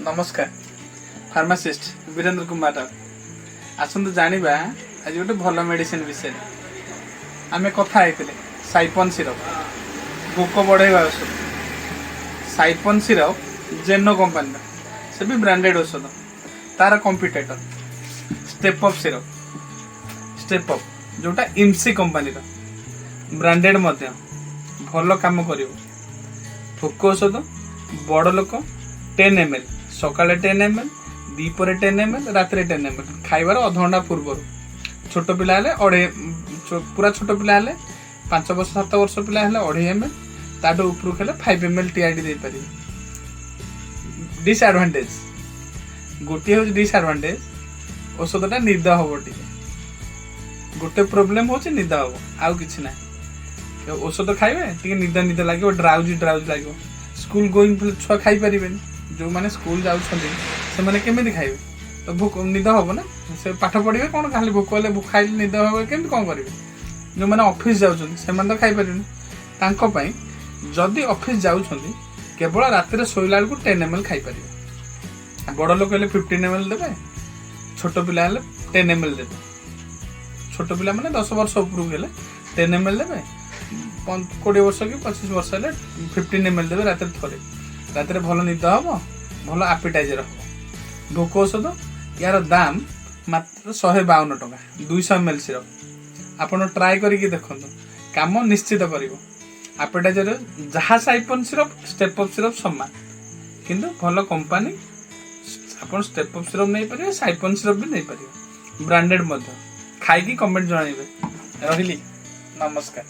ନମସ୍କାର, ଫାର୍ମାସିଷ୍ଟ ବୀରେନ୍ଦ୍ର କୁମାର ରାଉତ। ଆସନ୍ତୁ ଜାଣିବା ଆଜି ଗୋଟେ ଭଲ ମେଡ଼ିସିନ ବିଷୟରେ। ଆମେ କଥା ହେଇଥିଲେ ସାଇପନ୍ ସିରପ୍, ଭୋକ ବଢ଼େଇବା ଔଷଧ। ସାଇପନ୍ ସିରପ୍ ଜେନୋ କମ୍ପାନୀର, ସେ ବି ବ୍ରାଣ୍ଡେଡ୍ ଔଷଧ। ତାର competitor step up syrup. Step up ଯୋଉଟା ଇମ୍ସି କମ୍ପାନୀର, ବ୍ରାଣ୍ଡେଡ୍ ମଧ୍ୟ, ଭଲ କାମ କରିବ। ଭୋକ ଔଷଧ, ବଡ଼ ଲୋକ 10 ml, ସକାଳେ 10 ml, ଦ୍ୱିପହରେ 10 ml, ରାତିରେ 10 ml, ଖାଇବାର ଅଧଘଣ୍ଟା ପୂର୍ବରୁ। ଛୋଟ ପିଲା ହେଲେ ଅଢ଼େଇ, ପୁରା ଛୋଟ ପିଲା ହେଲେ, 5 ବର୍ଷ 7 ବର୍ଷ ପିଲା ହେଲେ 2.5 ml, ତାଠୁ ଉପରକୁ ହେଲେ 5 ml TID ଦେଇପାରିବେ। ଡିସଆଡଭାଣ୍ଟେଜ ଗୋଟିଏ ହେଉଛି, ଡିସଆଡଭାଣ୍ଟେଜ ଔଷଧଟା ନିଦ ହବ ଟିକେ। ଗୋଟେ ପ୍ରୋବ୍ଲେମ ହେଉଛି ନିଦ ହବ, ଆଉ କିଛି ନାହିଁ। ଔଷଧ ଖାଇବେ, ଟିକେ ନିଦ ନିଦ ଲାଗିବ, ଡ୍ରାଉଜି ଡ୍ରାଉଜି ଲାଗିବ। ସ୍କୁଲ ଗୋଇଂ ଛୁଆ ଖାଇପାରିବେନି। ଯେଉଁମାନେ ସ୍କୁଲ ଯାଉଛନ୍ତି, ସେମାନେ କେମିତି ଖାଇବେ? ତ ଭୋକ, ନିଦ ହବ ନା, ସେ ପାଠ ପଢ଼ିବେ କ'ଣ? ଖାଲି ଭୋକ ହେଲେ, ଭୋକ ଖାଇଲେ ନିଦ ହବ, କେମିତି କ'ଣ କରିବେ? ଯେଉଁମାନେ ଅଫିସ୍ ଯାଉଛନ୍ତି, ସେମାନେ ତ ଖାଇପାରିବେନି। ତାଙ୍କ ପାଇଁ, ଯଦି ଅଫିସ୍ ଯାଉଛନ୍ତି, କେବଳ ରାତିରେ ଶୋଇଲା ବେଳକୁ 10 ml ଖାଇପାରିବେ। ବଡ଼ ଲୋକ ହେଲେ 15 ml ଦେବେ, ଛୋଟ ପିଲା ହେଲେ 10 ml ଦେବେ। ଛୋଟ ପିଲା ମାନେ 10 ବର୍ଷ ଉପରକୁ ହେଲେ 10 ml ଦେବେ, 20 ବର୍ଷ କି 25 ବର୍ଷ ହେଲେ 15 ml ଦେବେ ରାତିରେ ଥରେ। ରାତିରେ ଭଲ ନିଦ ହବ, ଭଲ ଆପିଟାଇଜର ହବ। ଭୋକ ଔଷଧ, ୟାର ଦାମ ମାତ୍ର 152 ଟଙ୍କା, 200 ml syrup. ଆପଣ ଟ୍ରାଏ କରିକି ଦେଖନ୍ତୁ, କାମ ନିଶ୍ଚିତ କରିବ। ଆପିଟାଇଜର ଯାହା ସାଇପନ୍ ସିରପ୍, ଷ୍ଟେପ୍ ଅପ୍ ସିରପ୍ ସମାନ, କିନ୍ତୁ ଭଲ କମ୍ପାନୀ। ଆପଣ ଷ୍ଟେପ୍ ଅପ୍ ସିରପ୍ ନେଇପାରିବେ, ସାଇପନ୍ ସିରପ୍ ବି ନେଇପାରିବେ, ବ୍ରାଣ୍ଡେଡ୍ ମଧ୍ୟ। ଖାଇକି କମେଣ୍ଟ ଜଣାଇବେ। ରହିଲି, ନମସ୍କାର।